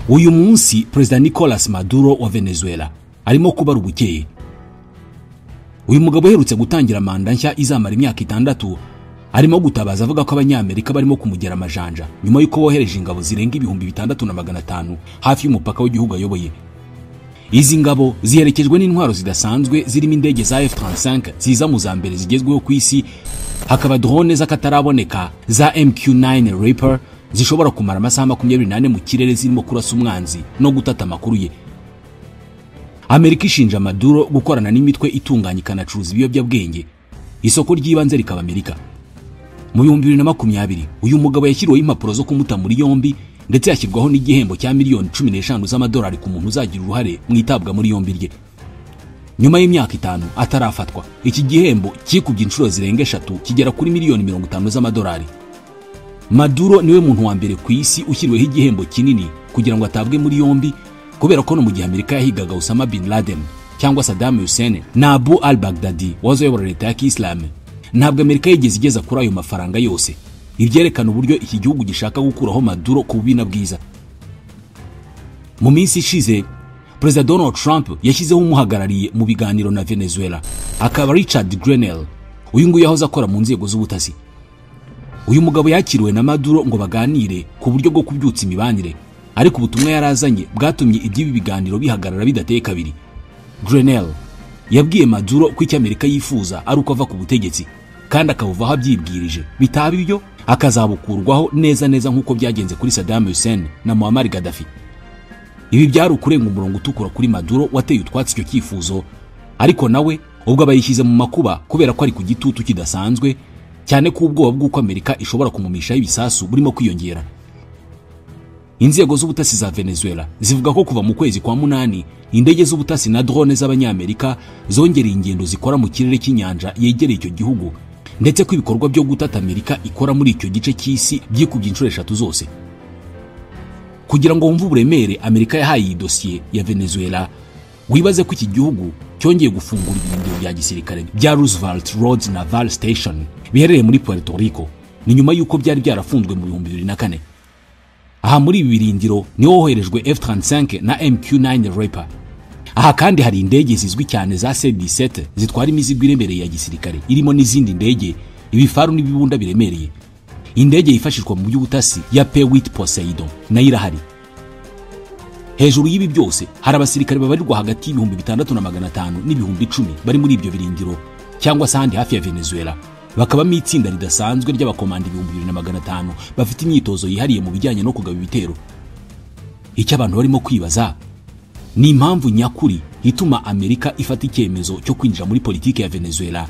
Uyu munsi Perezida Nicolas Maduro wa Venezuela arimo kubara ubukeye. Uyu mugabo uherutse gutangira manda nshya izamara imyaka 6 arimo gutabaza avuga ko abanyamerika barimo kumugera amajanja nyuma y'uko bohereje ingabo zirenga 6500 hafi y'umupaka w'igihugu ayoboye. Izi ngabo ziherekejwe n'intwaro zidasanzwe zirimo indege za F-35 ziza mu za mbere zigezweho ku isi, hakaba drone z'akataraboneka za MQ-9 Reaper zishobora kumara amasaha 24 mu kirere zirimo kurasa umwanzi no gutata amakuru ye. Amerika ishinja Maduro gukorana n'imitwe itunganya ikanacuruza ibiyobyabwenge, isoko ry'ibanze rikaba Amerika. Mu 2020 uyu mugabo yashyiriweho impapuro zo kumuta muri yombi, ndetse yashyirwaho n'igihembo cya miliyoni 15 z'amadolari ku muntu uzagira uruhare mu itabwa muri yombi rye. Nyuma y'imyaka 5 atarafatwa, iki gihembo kikubye inshuro zirenga 3 kigera kuri miliyoni 50 z'amadolari. Maduro niwe muntu wa mbere ku isi ushyiriweho igihembo kinini kugira ngo atabwe muri yombi, kubera ko no mu gihe Amerika yahigaga Osama bin Laden cyangwa Saddam Hussein na Abu al-Baghdadi wahoze ayobora leta ya Kisilamu, ntabwo Amerika yigeze igeza kuri ayo mafaranga yose. Ibyerekana uburyo iki gihugu gishaka gukuraho Maduro ku bubi na bwiza. Mu minsi ishize Perezida Donald Trump yashyizeho umuhagarariye mu biganiro na Venezuela, akaba Richard Grenell. Uyu nguyu yahoze akora mu nzego z'ubutasi. Uyu mugabo yakiriwe na Maduro ngo baganire ku buryo bwo kubyutsa imibanire, ariko ubutumwa yarazanye bwatumye iby'ibi biganiro bihagarara bidateye kabiri. Grenell yabwiye Maduro ko icyo Amerika yifuza ari uko ava ku butegetsi kandi akabuvaho abyibwirije, bitaba ibyo akazabukurwaho neza neza nk'uko byagenze kuri Saddam Hussein na Muammar Gaddafi. Ibi byari ukurenga umurongo utukura kuri Maduro wateye utwatsi icyo cyifuzo, ariko nawe ubwo abayishyize mu makuba kubera ko ari ku gitutu kidasanzwe cyane ko ubwoba bw'uko Amerika ishobora kumumishaho ibisasu burimo kwiyongera. Inzego z'ubutasi za Venezuela zivuga ko kuva mu kwezi kwa 8 indege z'ubutasi na drone z'abanyamerika zongereye ingendo zikora mu kirere cy'inyanja yegereye icyo gihugu, ndetse ko ibikorwa byo gutata Amerika ikora muri icyo gice cy'isi byikubye inshuro 3 zose. Kugira ngo wumve uburemere Amerika yahaye iyi dosiye ya Venezuela, wibaze ko iki gihugu cyongeye gufungura ibirindiro bya gisirikare bya Roosevelt Roads Naval Station biherereye muri Puerto Rico, ni nyuma y'uko byari byarafunzwe mu 2004. Aha muri ibi birindiro niho hoherejwe F-35 na MQ-9 Reaper. Aha kandi hari indege zizwi cyane za C-17 zitwara imizigo iremereye ya gisirikare, irimo n'izindi ndege, ibifaru n'ibibunda biremereye. Indege yifashishwa mu by'ubutasi ya P-8 Poseidon nayo irahari. Hejuru y'ibi byose hari abasirikare babarirwa hagati y'ibihumbi 6500 n'ibihumbi 10 bari muri ibyo birindiro cyangwa se ahandi hafi ya Venezuela, bakabamo itsinda ridasanzwe ry'abakomanda 2500 bafite imyitozo yihariye mu bijyanye no kugaba ibitero. Icyo abantu barimo kwibaza ni impamvu nyakuri ituma Amerika ifata icyemezo cyo kwinjira muri politiki ya Venezuela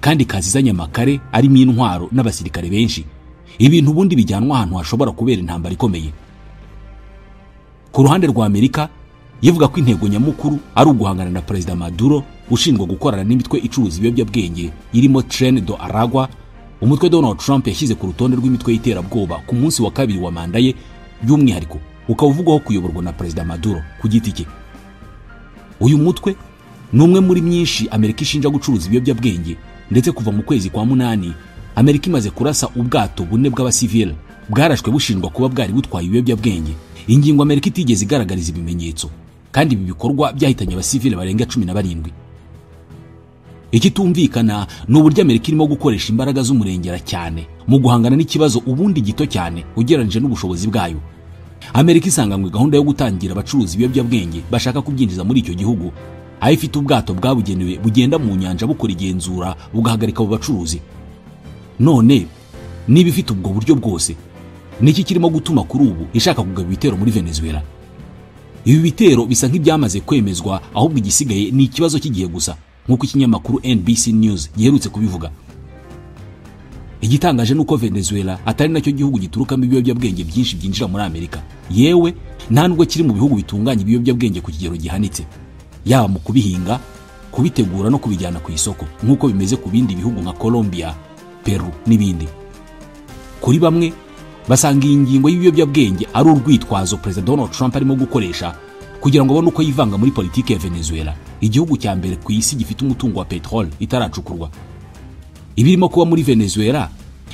kandi ikazizanye amakare arimo intwaro n'abasirikare benshi, ibintu ubundi bijyanwa ahantu hashobora kubera intambara ikomeye. Ku ruhande rwa Amerika yivuga ko intego nyamukuru ari uguhangana na Perezida Maduro ushinjwa gukorana n'imitwe icuruza ibiyobyabwenge irimo Tren do Aragua, umutwe Donald Trump yashyize ku rutonde rw'imitwe y'iterabwoba ku munsi wa 2 wa manda ye, by'umwihariko ukaba uvugwaho kuyoborwa na Perezida Maduro ku giti cye. Uyu mutwe ni umwe muri myinshi Amerika ishinja gucuruza ibiyobyabwenge, ndetse kuva mu kwezi kwa 8 Amerika imaze kurasa ubwato bune bw'abasivile bwarashwe bushinjwa kuba bwari butwaye ibiyobyabwenge, ingingo Amerika itigeze igaragariza ibimenyetso, kandi ibi bikorwa byahitanye abasivile barenga 17. Ikitumvikana ni uburyo Amerika irimo gukoresha imbaraga z'umurengera cyane mu guhangana n'ikibazo ubundi gito cyane ugereranyije n'ubushobozi bwayo. Amerika isanganywe gahunda yo gutangira abacuruzi ibiyobyabwenge bashaka kubyinjiza muri icyo gihugu, aho ifite ubwato bwabugenewe bugenda mu nyanja bukora igenzura bugahagarika abo bacuruzi. None niba ifite ubwo buryo bwose, niki kirimo gutuma kuri ubu ishaka kugaba ibitero muri Venezuela? Ibi bitero bisa nk'ibyamaze kwemezwa, ahubwo igisigaye ni ikibazo cy'igihe gusa, nk'uko ikinyamakuru NBC News giherutse kubivuga. Igitangaje nuko Venezuela atari nacyo gihugu giturukamo ibiyobyabwenge byinshi byinjira muri Amerika, yewe nta nubwo kiri mu bihugu bitunganya ibiyobyabwenge ku kigero gihanitse, yaba mu kubihinga, kubitegura no kubijyana ku isoko, nk'uko bimeze ku bindi bihugu nka Colombia, Peru n'ibindi. Kuri bamwe basanga iyi ngingo y'ibiyobyabwenge ari urwitwazo Perezida Donald Trump arimo gukoresha kugira ngo abone uko yivanga muri politiki ya Venezuela, igihugu cya mbere ku isi gifite umutungo wa petrol itaracukurwa. Ibirimo kuba muri Venezuela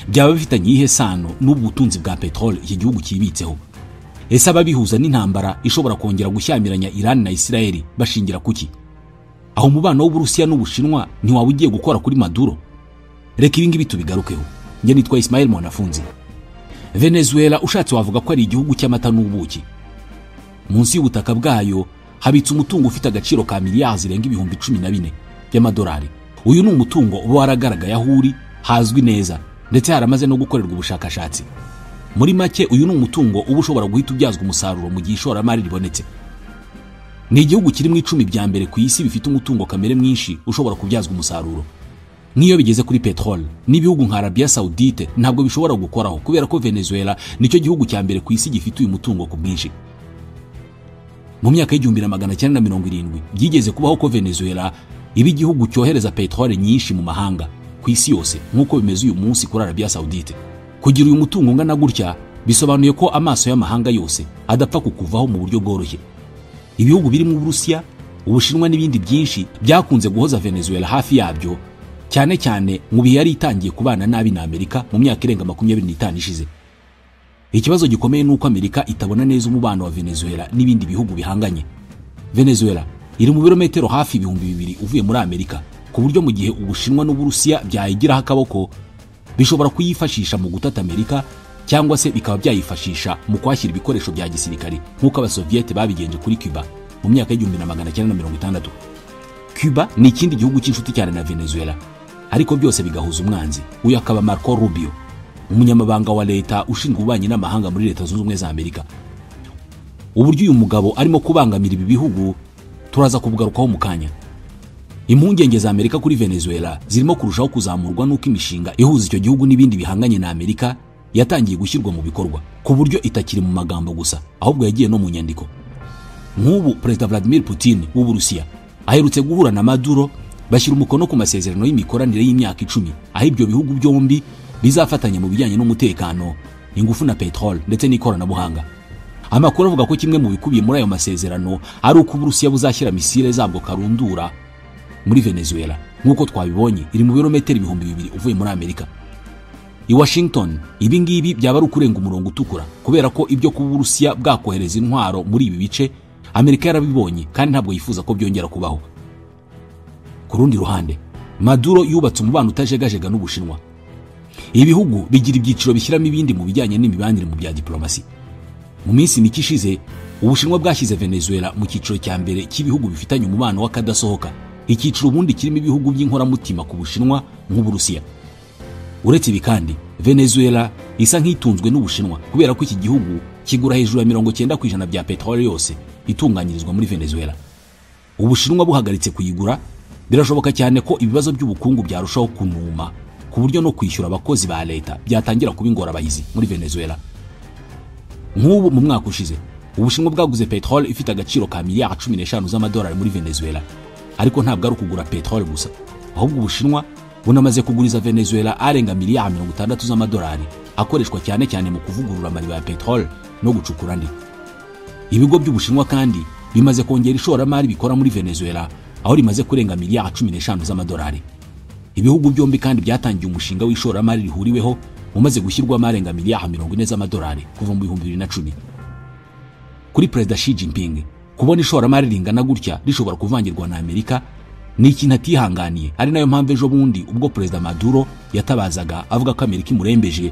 byaba bifitanye iyihe sano n'ubu butunzi bwa petrol iki gihugu kibitseho? Ese ababihuza n'intambara ishobora kongera gushyamiranya Iran na Israel bashingira kuki? Aho umubano w'Uburusiya n'Ubushinwa ntiwaba ugiye gukora kuri Maduro? Reka ibi ngibi tubigarukeho. Njye nitwa Ismail Mwanafunzi. Venezuela ushatse wavuga ko ari igihugu cy'amata n'ubuki. Munsi y'ubutaka bwayo habitse umutungo ufite agaciro ka miliyari zirenga 14,000 by'amadolari. Uyu ni umutungo uba waragaragaye aho uri hazwi neza ndetse haramaze no gukorerwa ubushakashatsi. Muri make uyu ni umutungo uba ushobora guhita ubyazwa umusaruro mu gihe ishoramari ribonetse. Ni igihugu kiri mu 10 bya mbere ku isi bifite umutungo kamere mwinshi ushobora kubyazwa umusaruro. Nk'iyo bigeze kuri petrol n'ibihugu nka Arabia Saudite ntabwo bishobora gukoraho kubera ko Venezuela nicyo gihugu cya mbere ku isi gifite uyu mutungo ku bwinshi. Mu myaka y'1970 byigeze kubaho ko Venezuela iba igihugu cyohereza petrol nyinshi mu mahanga ku isi yose nk'uko bimeze uyu munsi kuri Arabia Saudite. Kugira uyu mutungo ungana gutya bisobanuye ko amaso y'amahanga yose adapfa kukuvaho mu buryo bworoshye. Ibihugu birimo Uburusiya, Ubushinwa n'ibindi byinshi byakunze guhoza Venezuela hafi yabyo, cyane cyane mu bihe yari itangiye kubana nabi na Amerika mu myaka irenga 25 ishize. Ikibazo gikomeye nuko Amerika itabona neza umubano wa Venezuela n'ibindi bihugu bihanganye. Venezuela iri mu birometero hafi 2000 uvuye muri Amerika, ku buryo mu gihe Ubushinwa n'Uburusiya byayigiraho akaboko bishobora kuyifashisha mu gutata Amerika cyangwa se bikaba byayifashisha mu kwashyira ibikoresho bya gisirikare nk'uko Abasoviete babigenje kuri Cuba mu myaka y'1960. Cuba ni ikindi gihugu cy'inshuti cyane na Venezuela, ariko byose bigahuza umwanzi. Uyu akaba Marco Rubio, umunyamabanga wa leta ushinzwe ububanyi n'amahanga muri Leta Zunze Ubumwe za Amerika. Uburyo uyu mugabo arimo kubangamira ibi bihugu turaza kubugarukaho mu kanya. Impungenge za Amerika kuri Venezuela zirimo kurushaho kuzamurwa n'uko imishinga ihuza icyo gihugu n'ibindi bihanganye na Amerika yatangiye gushyirwa mu bikorwa, ku buryo itakiri mu magambo gusa ahubwo yagiye no mu nyandiko. Nk'ubu Perezida Vladimir Putin w'Uburusiya aherutse guhura na Maduro bashyira umukono ku masezerano y'imikoranire y'imyaka 10, aho ibyo bihugu byombi bizafatanya mu bijyanye n'umutekano, ingufu na petrol ndetse n'ikoranabuhanga. Amakuru avuga ko kimwe mu bikubiye muri ayo masezerano ari uko Uburusiya buzashyira misile zabwo karundura muri Venezuela, nk'uko twabibonye iri mu birometero 2000 uvuye muri Amerika. I Washington ibi ngibi byaba ari ukurenga umurongo utukura, kubera ko ibyo kuba Uburusiya bwakohereza intwaro muri ibi bice Amerika yarabibonye kandi ntabwo yifuza ko byongera kubaho. Ku rundi ruhande, Maduro yubatse umubano utajegajega n'Ubushinwa. Ibihugu bigira ibyiciro bishyiramo ibindi mu bijyanye n'imibanire mu bya diplomasi. Mu minsi mike ishize, Ubushinwa bwashyize Venezuela mu cyiciro cya mbere cy'ibihugu bifitanye umubano w'akadasohoka, icyiciro ubundi kirimo ibihugu by'inkoramutima ku Bushinwa nk'Uburusiya. Uretse ibi kandi, Venezuela isa nk'itunzwe n'Ubushinwa kubera ko iki gihugu kigura hejuru ya 90% bya petrol yose itunganyirizwa muri Venezuela. Ubushinwa buhagaritse kuyigura, birashoboka cyane ko ibibazo by'ubukungu byarushaho kunuma, ku buryo no kwishyura abakozi ba leta byatangira kuba ingorabahizi muri Venezuela. Nk'ubu mu mwaka ushize, Ubushinwa bwaguze petrol ifite agaciro ka miliyari 15 z'amadolari muri Venezuela. Ariko ntabwo ari ukugura petrol gusa, ahubwo Ubushinwa bunamaze kuguriza Venezuela arenga miliyari 60 z'amadolari akoreshwa cyane cyane mu kuvugurura amariba ya petrol no gucukura andi. Ibigo by'Ubushinwa kandi bimaze kongera ishoramari bikora muri Venezuela, aho rimaze kurenga miliyari 15 z'amadolari. Ibihugu byombi kandi byatangiye umushinga w'ishoramari rihuriweho umaze gushyirwamo arenga miliyari 40 z'amadolari kuva mu 2010. Kuri Perezida Xi Jinping, kubona ishoramari ringana gutya rishobora kuvangirwa na Amerika ni ikintu atihanganiye, ari nayo mpamvu ejo bundi ubwo Perezida Maduro yatabazaga avuga ko Amerika imurembeje,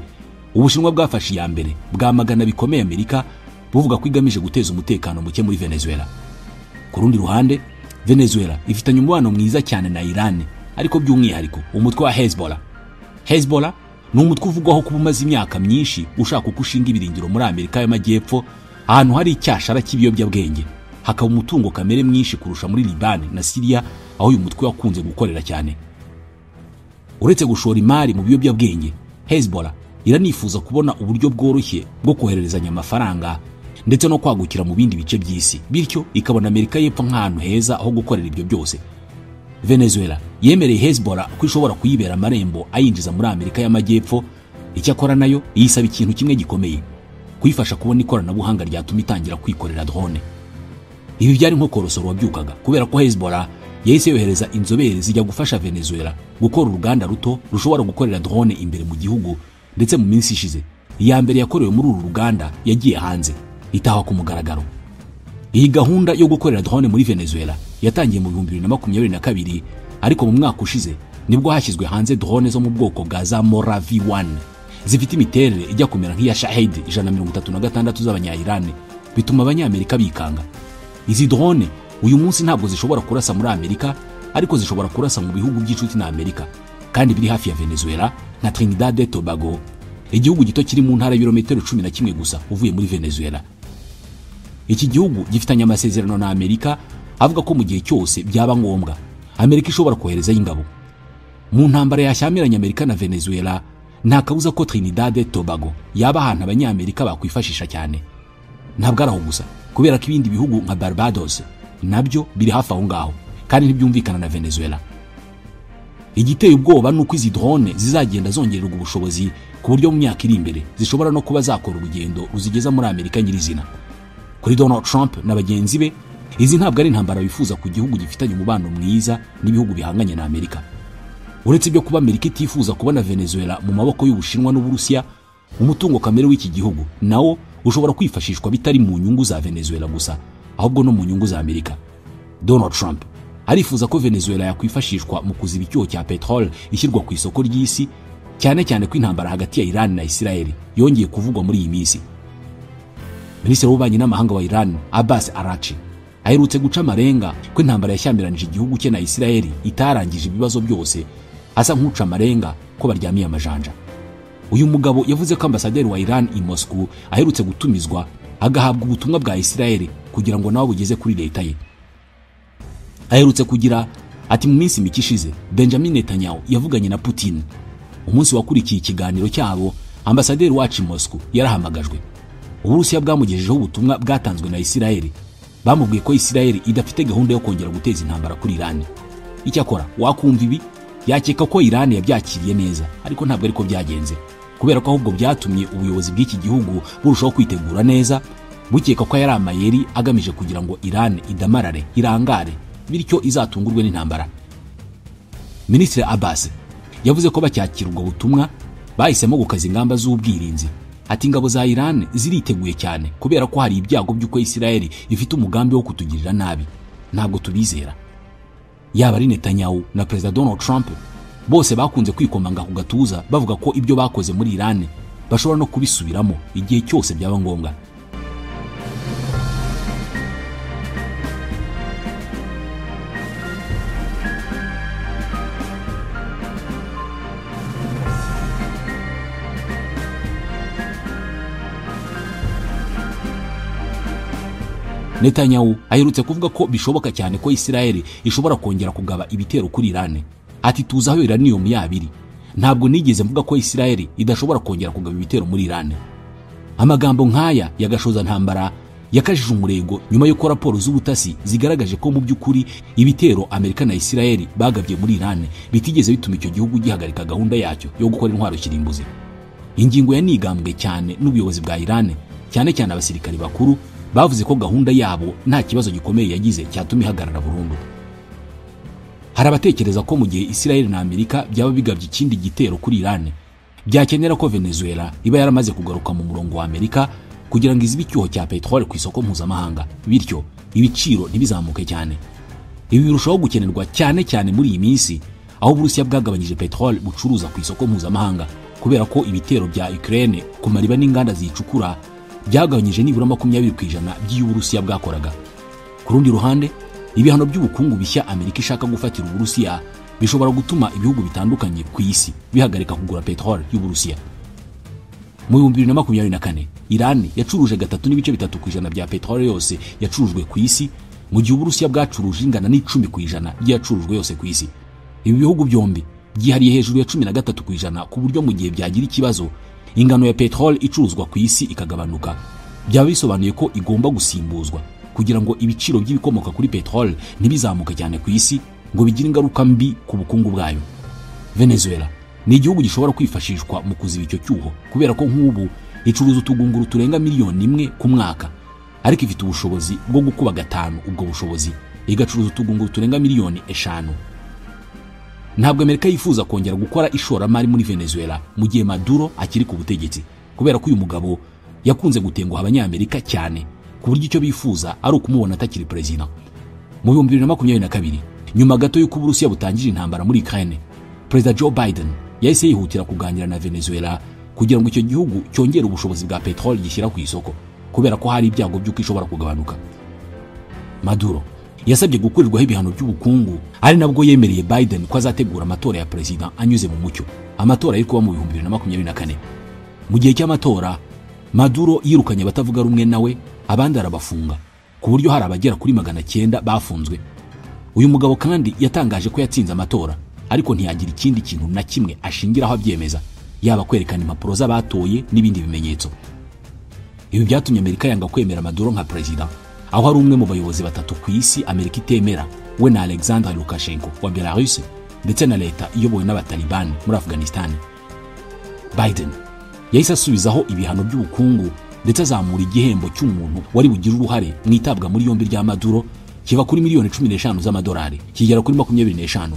Ubushinwa bwafashe iya mbere bwamagana bikomeye Amerika, buvuga ko igamije guteza umutekano muke muri Venezuela. Ku rundi ruhande, Venezuela ifitanye umubano mwiza cyane na Iran, ariko by'umwihariko umutwe wa Hezbollah. Hezbollah ni umutwe uvugwaho kuba umaze imyaka myinshi ushaka uko ushinga ibirindiro muri Amerika y'Amajyepfo, ahantu hari icyashara cy'ibiyobyabwenge, hakaba umutungo kamere mwinshi kurusha muri Liban na Syria, aho uyu mutwe wakunze gukorera cyane. Uretse gushora imari mu biyobyabwenge, Hezbollah iranifuza kubona uburyo bworoshye bwo kohererezanya amafaranga ndetse no kwagukira mu bindi bice by'isi, bityo ikabona Amerika y'Epfo nk'ahantu heza aho gukorera ibyo byose. Venezuela yemereye Hezbollah ko ishobora kuyibera amarembo ayinjiza muri Amerika y'Amajyepfo. Icyakora nayo yisaba ikintu kimwe gikomeye, kuyifasha kubona ikoranabuhanga ryatuma itangira kwikorera drone. Ibi byari nko korosoro wabyukaga, kubera ko Hezbollah yahise yohereza inzobere zijya gufasha Venezuela gukora uruganda ruto rushobora gukorera drone imbere mu gihugu, ndetse mu minsi ishize iya mbere yakorewe muri uru ruganda yagiye hanze. itahwa ku mugaragaro. Iyi gahunda yo gukorera drone muri Venezuela yatangiye mu 2022, ariko mu mwaka ushize nibwo hashyizwe hanze drone zo mu bwoko bwa Zamora V1 zifite imiterere ijya kumera nk'iya Shahed 136 z'abanya-Iran, bituma abanyamerika bikanga. Izi drone uyu munsi ntabwo zishobora kurasa muri Amerika, ariko zishobora kurasa mu bihugu by'inshuti na Amerika kandi biri hafi ya Venezuela nka Trinidad et Tobago, igihugu gito kiri mu ntara y'ibirometero 11 gusa uvuye muri Venezuela. Iki gihugu gifitanye amasezerano na Amerika avuga ko mu gihe cyose byaba ngombwa Amerika ishobora kohereza ingabo. Mu ntambara yashyamiranye Amerika na Venezuela, nta kabuza ko Trinidad et Tobago yaba ahantu abanyamerika bakwifashisha cyane. Ntabwo ari aho gusa, kubera ko ibindi bihugu nka Barbados nabyo biri hafi aho ngaho kandi ntibyumvikana na Venezuela. Igiteye ubwoba nuko izi drone zizagenda zongererwa ubushobozi ku buryo mu myaka iri imbere zishobora no kuba zakora urugendo ruzigeza muri Amerika nyirizina. Kuri Donald Trump na bagenzi be, izi ntabwo ari intambara bifuza ku gihugu gifitanye umubano mwiza n'ibihugu bihanganye na Amerika. Uretse ibyo kuba Amerika itifuza kubona Venezuela mu maboko y'Ubushinwa n'Uburusiya, umutungo kamere w'iki gihugu nawo ushobora kwifashishwa bitari mu nyungu za Venezuela gusa, ahubwo no mu nyungu za Amerika. Donald Trump arifuza ko Venezuela yakwifashishwa mu kuziba icyuho cya petrol ishyirwa ku isoko ry'isi, cyane cyane ko intambara hagati ya Iran na Israel yongeye kuvugwa muri iyi minsi. Minisitiri w'ububanyi n'amahanga wa Iran, Abbas Arachi, aherutse guca amarenga ko intambara yashyamiranyije igihugu cye na Israel itarangije ibibazo byose, asa nk'uca amarenga ko baryamiye amajanja. Uyu mugabo yavuze ko ambasaderi wa Iran i Moscow aherutse gutumizwa agahabwa ubutumwa bwa Israel kugira ngo nawe bugeze kuri leta ye. Aherutse kugira ati mu minsi mike ishize Benjamin Netanyahu yavuganye na Putin. Umunsi wakurikiye ikiganiro cyabo, ambasaderi wacu i Moscow yarahamagajwe. Uburusiya bwamugejejeho ubutumwa bwatanzwe na Israel, bamubwiye ko Israel idafite gahunda yo kongera guteza intambara kuri Iran. Icyakora wakumva ibi yakeka ko Iran yabyakiriye neza, ariko ntabwo ariko byagenze, kubera ko ahubwo byatumye ubuyobozi bw'iki gihugu burushaho kwitegura neza, bukeka ko yari amayeri agamije kugira ngo Iran idamarare, irangare, bityo izatungurwe n'intambara. Minisitiri Abbas yavuze ko bacyakira ubwo butumwa bahisemo gukaza ingamba z'ubwirinzi. Ati ingabo za Iran ziriteguye cyane kubera ko hari ibyago by'uko Israel ifite umugambi wo kutugirira nabi, ntabwo tubizera. Yaba ari Netanyahu na Perezida Donald Trump bose bakunze kwikomanga ku gatuza bavuga ko ibyo bakoze muri Iran bashobora no kubisubiramo igihe cyose byaba ngombwa. Netanyahu aherutse kuvuga ko bishoboka cyane ko Israel ishobora kongera kugaba ibitero kuri Iran. Ati tuzi aho uranium yabiri, ntabwo nigeze mvuga ko Israel idashobora kongera kugaba ibitero muri Iran. Amagambo nk'aya yagashoza ntambara yakajije umurego nyuma y'uko raporo z'ubutasi zigaragaje ko mu by'ukuri ibitero Amerika na Israel bagabye muri Iran bitigeze bituma icyo gihugu gihagarika gahunda yacyo yo gukora intwaro kirimbuzi. Ingingo yanigambwe cyane n'ubuyobozi bwa Iran, cyane cyane abasirikari bakuru bavuze ko gahunda yabo nta kibazo gikomeye yagize cyatuma ihagarara burundu. Hari abatekereza ko mu gihe Israel na Amerika byaba bigabye ikindi gitero kuri Iran, byakenera ko Venezuela iba yaramaze kugaruka mu murongo wa Amerika kugira ngo izibe icyuho cya petrole ku isoko mpuzamahanga, bityo ibiciro ntibizamuke cyane. Ibi birushaho gukenerwa cyane cyane muri iyi minsi aho Uburusiya bwagabanyije petrole bucuruza ku isoko mpuzamahanga, kubera ko ibitero bya Ukraine ku mariba n'inganda ziyicukura byagabanyije nibura 20% by'Uburusiya bwakoraga. Ku rundi ruhande, ibihano by'ubukungu bishya Amerika ishaka gufatira Uburusiya bishobora gutuma ibihugu bitandukanye ku isi bihagarika kugura petrole y'Uburusiya. Mu 2024 Iran yacuruje 3.3% bya petrole yose yacurujwe ku isi, mu gihe Uburusiya bwacuruje ingana n'10% byacurujwe yose ku isi. Ibi bihugu byombi byihariye hejuru ya 13% ku buryo mu gihe byagira ikibazo ingano ya petrole icuruzwa ku isi ikagabanuka, byaba bisobanuye ko igomba gusimbuzwa kugira ngo ibiciro by'ibikomoka kuri petrole ntibizamuke cyane ku isi ngo bigire ingaruka mbi ku bukungu bwayo. Venezuela ni igihugu gishobora kwifashishwa mu kuziba icyo cyuho, kubera ko nk'ubu icuruza utugunguru turenga miliyoni 1 ku mwaka, ariko ifite ubushobozi bwo gukuba 5 ubwo bushobozi, igacuruza utugunguru turenga miliyoni 5. Ntabwo Amerika yifuza kongera gukora ishoramari muri Venezuela mu gihe Maduro akiri ku butegetsi, kubera ko uyu mugabo Yakunze gutenguha Abanyamerika cyane ku buryo icyo bifuza ari ukumubona atakiri perezida. Mu 2022, nyuma gato y'uko Uburusiya butangije intambara muri Ukraine, Perezida Joe Biden yahise yihutira kuganira na Venezuela kugira ngo icyo gihugu cyongere ubushobozi bwa peteroli gishyira ku isoko, kubera ko hari ibyago by'uko ishobora kugabanuka. Maduro yasabye gukurirwaho ibihano by'ubukungu, ari nabwo yemereye Biden ko azategura amatora ya perezida anyuze mu mucyo, amatora ari kuba mu 2024. Mu gihe cy'amatora, Maduro yirukanye abatavuga rumwe nawe, abandi arabafunga, ku buryo hari abagera kuri 900 bafunzwe. Uyu mugabo kandi yatangaje ko yatsinze amatora, ariko ntiyagira ikindi kintu na kimwe ashingiraho abyemeza, yaba kwerekana impapuro z'abatoye n'ibindi bimenyetso. Ibi byatumye Amerika yanga kwemera Maduro nka perezida, aho ari umwe mu bayobozi batatu ku isi Amerika itemera, we na Alexander Lukashenko wa Belarus ndetse na leta iyobowe n'Abataliban muri Afghanistan. Biden yahise asubizaho ibihano by'ubukungu ndetse azamura igihembo cy'umuntu wari bugire uruhare mu itabwa muri yombi rya Maduro kiva kuri miliyoni 15 z'amadolari kigera kuri 25.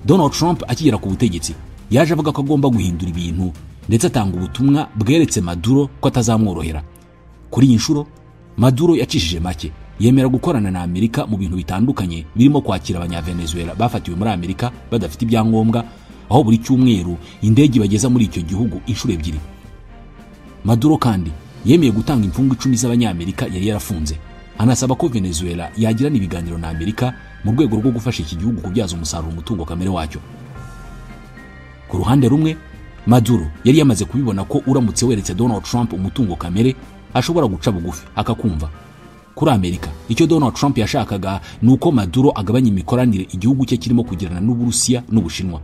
Donald Trump akigera ku butegetsi yaje avuga ko agomba guhindura ibintu, ndetse atanga ubutumwa bweretse Maduro ko atazamworohera. Kuri iyi nshuro Maduro yacishije make, yemera gukorana na Amerika mu bintu bitandukanye birimo kwakira Abanyavenezuela bafatiwe muri Amerika badafite ibyangombwa, aho buri cyumweru indege bageza muri icyo gihugu inshuro 2. Maduro kandi yemeye gutanga imfungwa 10 z'Abanyamerika yari yarafunze, anasaba ko Venezuela yagirana ibiganiro na Amerika mu rwego rwo gufasha iki gihugu kubyaza umusaruro umutungo kamere wacyo. Ku ruhande rumwe, Maduro yari yamaze kubibona ko uramutse weretse Donald Trump umutungo kamere ashobora guca bugufi akakumva. Kuri Amerika, icyo Donald Trump yashakaga ni uko Maduro agabanya imikoranire igihugu cye kirimo kugirana n'Uburusiya n'Ubushinwa.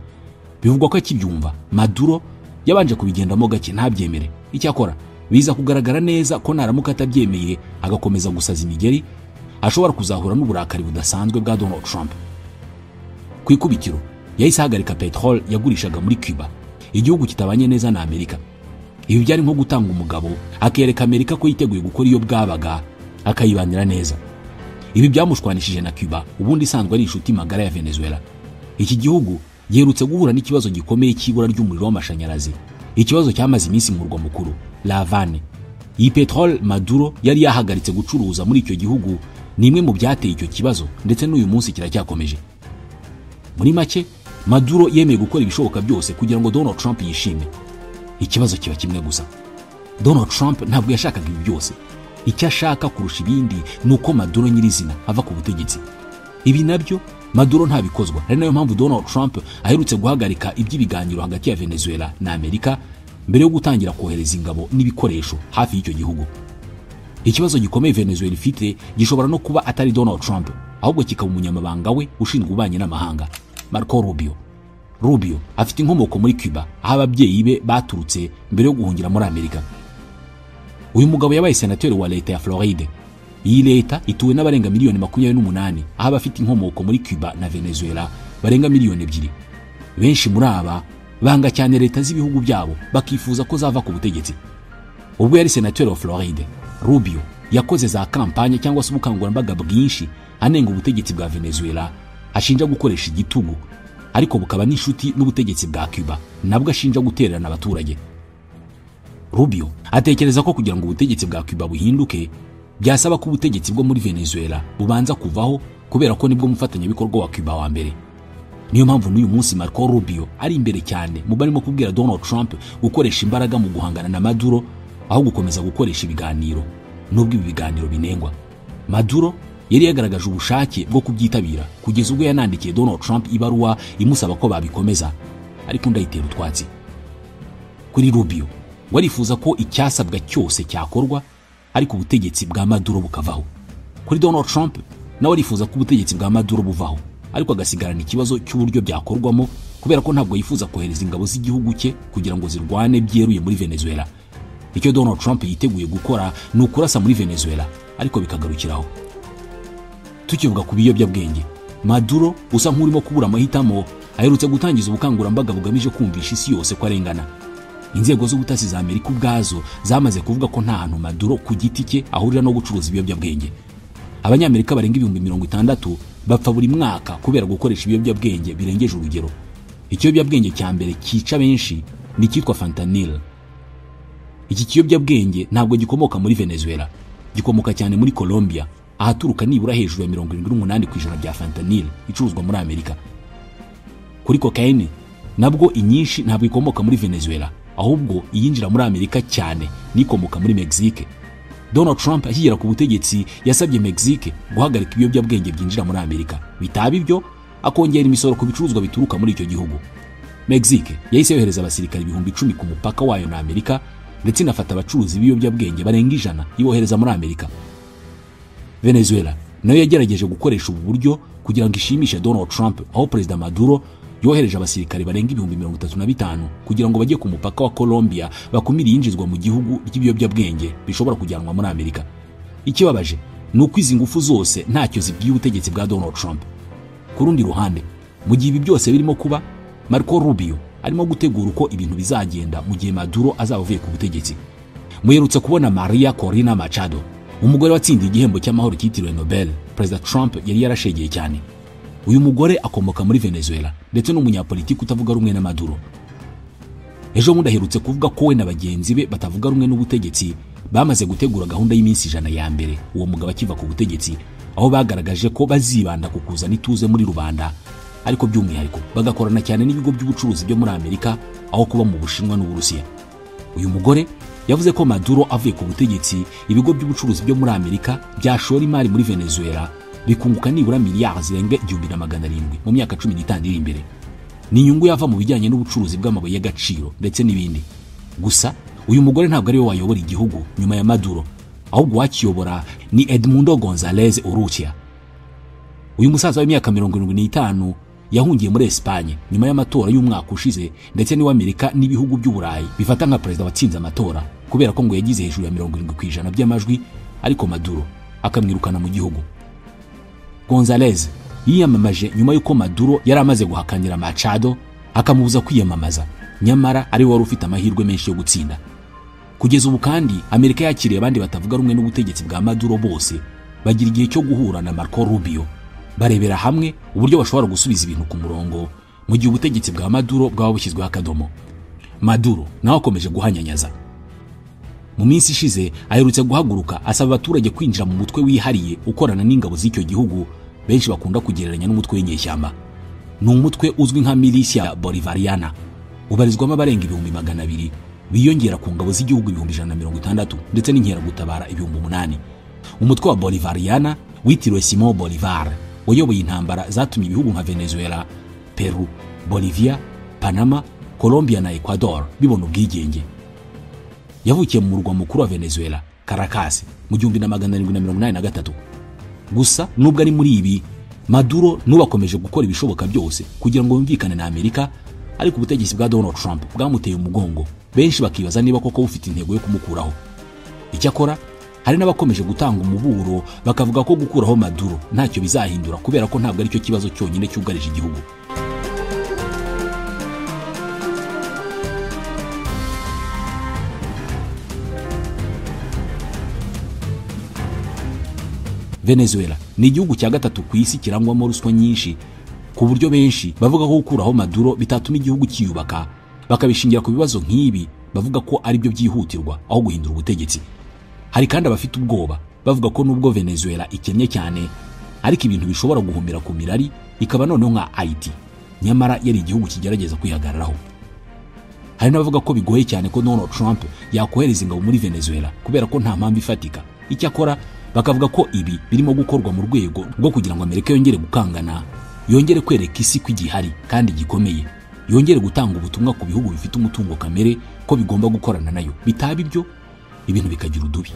Bivugwa ko akibyumva, Maduro yabanje kubigendamo gake ntabyemere. Icyakora biza kugaragara neza ko naramuka atabyemeye agakomeza gusaza imigeri, ashobora kuzahura n'uburakari budasanzwe bwa Donald Trump. Ku ikubitiro yahise ahagarika peteroli yagurishaga muri Cuba, igihugu kitabanye neza na Amerika. Ibi byari nko gutanga umugabo akereka Amerika ko yiteguye gukora iyo bwabaga, akayibanira neza. Ibi byamushwanishije na Cuba, ubundi isanzwe ari inshuti magara ya Venezuela. Iki gihugu giherutse guhura n'ikibazo gikomeye cy'ibura ry'umuriro w'amashanyarazi, ikibazo cyamaze iminsi mu murwa mukuru La Havane. Iyi peteroli Maduro yari yahagaritse gucuruza muri icyo gihugu ni imwe mu byateye icyo kibazo, ndetse n'uyu munsi kiracyakomeje. Muri make, Maduro yemeye gukora ibishoboka byose kugira ngo Donald Trump yishime. Ikibazo kiba kimwe gusa, Donald Trump ntabwo yashakaga ibi byose. Icyo ashaka kurusha ibindi ni uko Maduro nyirizina ava ku butegetsi. Ibi nabyo Maduro ntabikozwa, ari nayo mpamvu Donald Trump aherutse guhagarika iby'ibiganiro hagati ya Venezuela na Amerika mbere yo gutangira kohereza ingabo n'ibikoresho hafi y'icyo gihugu. Ikibazo gikomeye Venezuela ifite gishobora no kuba atari Donald Trump, ahubwo kikaba umunyamabanga we ushinzwe ububanyi n'amahanga, Marco Rubio. Rubio afite inkomoko muri Cuba, aho ababyeyi be baturutse mbere yo guhungira muri Amerika. Uyu mugabo yabaye senateri wa leta ya Floride. Iyi leta ituwe n'abarenga miliyoni 28, aho abafite inkomoko muri Cuba na Venezuela barenga miliyoni 2. Benshi muri aba banga cyane leta z'ibihugu byabo, bakifuza ko zava ku butegetsi. Ubwo yari senateri wa Floride, Rubio yakoze za kampanye cyangwa se ubukangurambaga bwinshi anenga ubutegetsi bwa Venezuela, ashinja gukoresha igitugu, ariko bukaba n'inshuti n'ubutegetsi bwa Cuba, nabwo ashinja gutererana abaturage. Rubio atekereza ko kugira ngo ubutegetsi bwa Cuba buhinduke byasaba ko ubutegetsi bwo muri Venezuela bubanza kuvaho, kubera ko nibwo mufatanyabikorwa wa Cuba wa mbere. Niyo mpamvu n'uyu munsi Marco Rubio ari imbere cyane mu barimo kubwira Donald Trump gukoresha imbaraga mu guhangana na Maduro, aho gukomeza gukoresha ibiganiro, nubwo ibi biganiro binengwa. Maduro yari yagaragaje ubushake bwo kubyitabira kugeza ubwo yanandikiye Donald Trump ibaruwa imusaba ko babikomeza, ariko ndayitera utwatsi. Kuri Rubio, warifuza ko icyasabwa cyose cyakorwa, ariko ubutegetsi bwa Maduro bukavaho. Kuri Donald Trump nawe arifuza ko ubutegetsi bwa Maduro buvaho, ariko agasigarana ikibazo cy'uburyo byakorwamo, kubera ko ntabwo yifuza kohereza ingabo z'igihugu cye kugira ngo zirwane byeruye muri Venezuela. Icyo Donald Trump yiteguye gukora ni ukurasa muri Venezuela, ariko bikagarukiraho. Tukivuga ku biyobyabwenge, Maduro usa nk'urimo kubura amahitamo aherutse gutangiza ubukangurambaga bugamije kumvisha isi yose ko arengana. Inzego z'ubutasi za Amerika ubwazo zamaze kuvuga ko nta hantu Maduro ku giti cye ahurira no gucuruza ibiyobyabwenge. Abanyamerika barenga 60,000 bapfa buri mwaka kubera gukoresha ibiyobyabwenge birengeje urugero. Ikiyobyabwenge cya mbere cyica benshi ni cyitwa fentanyl. Iki kiyobyabwenge ntabwo gikomoka muri Venezuela, gikomoka cyane muri Colombia, ahaturuka nibura hejuru ya 78% bya fentanyl icuruzwa muri Amerika. Kuri cocaine nabwo inyinshi ntabwo ikomoka muri Venezuela, ahubwo iyinjira muri Amerika cyane nikomoka muri Mexique. Donald Trump akigera ku butegetsi yasabye Mexique guhagarika ibiyobyabwenge byinjira muri Amerika, bitaba ibyo akongera imisoro ku bicuruzwa bituruka muri icyo gihugu. Mexique yahise yohereza abasirikari 10,000 ku mupaka wayo na Amerika, ndetse inafata abacuruzi b'ibiyobyabwenge barenga 100 ibohereza muri Amerika. Venezuela nayo yagerageje gukoresha ubu buryo kugira ngo ishimishe Donald Trump, aho Perezida Maduro yohereje abasirikari barenga 35,000 kugira ngo bajye ku mupaka wa Colombia bakumire iyinjizwa mu gihugu ry'ibiyobyabwenge bishobora kujyanwa muri Amerika. Ikibabaje ni uko izi ngufu zose ntacyo zibwiye ubutegetsi bwa Donald Trump. Ku rundi ruhande, mu gihe ibi byose birimo kuba, Marco Rubio arimo gutegura uko ibintu bizagenda mu gihe Maduro azaba avuye ku butegetsi. Muherutse kubona Maria Corina Machado, umugore watsindiye igihembo cy'amahoro cyitiriwe Nobel, Perezida Trump yari yarashegeye cyane. Uyu mugore akomoka muri Venezuela ndetse n'umunyapolitiki utavuga rumwe na Maduro. Ejo bundi aherutse kuvuga ko we na bagenzi be batavuga rumwe n'ubutegetsi bamaze gutegura gahunda y'iminsi 100 ya mbere uwo mugabo akiva ku butegetsi, aho bagaragaje ko bazibanda ku kuzana ituze muri rubanda, ariko by'umwihariko bagakorana cyane n'ibigo by'ubucuruzi byo muri Amerika aho kuba mu Bushinwa n'Uburusiya. Uyu mugore yavuze ko Maduro avuye ku butegetsi ibigo by'ubucuruzi byo muri Amerika byashora imari muri Venezuela bikunguka nibura miliyari zirenga 1700 mu myaka 15 iri imbere. Ni inyungu yava mu bijyanye n'ubucuruzi bw'amabuye y'agaciro ndetse n'ibindi. Gusa uyu mugore ntabwo ari we wayobora igihugu nyuma ya Maduro, ahubwo wakiyobora ni Edmundo Gonzalez Urrutia. Uyu musaza w'imyaka 75 yahungiye muri Espagne nyuma y'amatora y'umwaka ushize, ndetse ni w'Amerika n'ibihugu by'Uburayi bifata nka perezida watsinze amatora kubera ko ngo yagize hejuru ya 70% by'amajwi, ariko Maduro akamwirukana mu gihugu. Gonzalez yiyamamaje nyuma y'uko Maduro yari amaze guhakanira Machado akamubuza kwiyamamaza, nyamara ari wari ufite amahirwe menshi yo gutsinda. Kugeza ubu kandi Amerika yakiriye abandi batavuga rumwe n'ubutegetsi bwa Maduro bose bagira igihe cyo guhura na Marco Rubio, barebera hamwe uburyo bashobora gusubiza ibintu ku murongo mu gihe ubutegetsi bwa Maduro bwaba bushyizweho akadomo. Maduro nawe akomeje guhanyanyaza. Mu minsi ishize aherutse guhaguruka asaba abaturage kwinjira mu mutwe wihariye ukorana n'ingabo z'icyo gihugu benshi bakunda kugereranya n'umutwe w'inyeshyamba. Ni umutwe uzwi nka Milicia Bolivariana, ubarizwamo abarenga 200,000 biyongera ku ngabo z'igihugu 160,000 ndetse n'inkeragutabara 8,000. Umutwe wa Bolivariana witiriwe Simon Bolivar wayoboye intambara zatumye ibihugu nka Venezuela, Peru, Bolivia, Panama, Colombia na Ecuador bibona ubwigenge. Yavukiye mu murwa mukuru wa Venezuela, Caracas, mu 1783. Gusa nubwo ari muri ibi, Maduro nubakomeje gukora ibishoboka byose kugira ngo yumvikane na Amerika, ariko ubutegetsi bwa Donald Trump bwamuteye umugongo, benshi bakibaza niba koko bufite intego yo kumukuraho. Icyakora hari n'abakomeje gutanga umuburo bakavuga ko gukuraho Maduro ntacyo bizahindura kubera ko ntabwo aricyo kibazo cyonyine cyugarije igihugu. Venezuela ni igihugu cya gatatu ku isi kirangwamo ruswa nyinshi, ku buryo benshi bavuga ko gukuraho Maduro bitatuma igihugu cyiyubaka, bakabishingira ku bibazo nk'ibi bavuga ko ari byo byihutirwa aho guhindura ubutegetsi. Hari kandi abafite ubwoba bavuga ko nubwo Venezuela ikennye cyane ariko ibintu bishobora guhumira ku mirari ikaba noneho nka Haiti, nyamara yari igihugu kigerageza kwihagararaho. Hari n'abavuga ko bigoye cyane ko Donald Trump yakohereza ingabo muri Venezuela kubera ko nta mpamvu ifatika. Icyakora bakavuga ko ibi birimo gukorwa mu rwego rwo kugira ngo Amerika yongere gukangana, yongere kwereka isi ko igihari kandi gikomeye, yongere gutanga ubutumwa ku bihugu bifite umutungo kamere ko bigomba gukorana nayo, bitaba ibyo ibintu bikagira udubi.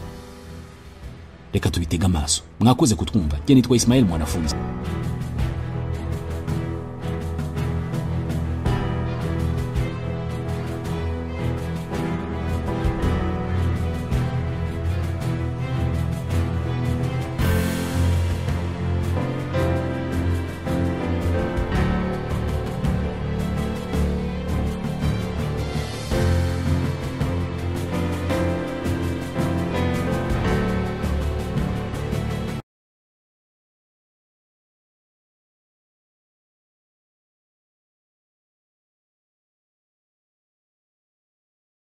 Reka tubitege amaso. Mwakoze kutwumva. Njye nitwa Ismail Mwanafunzi.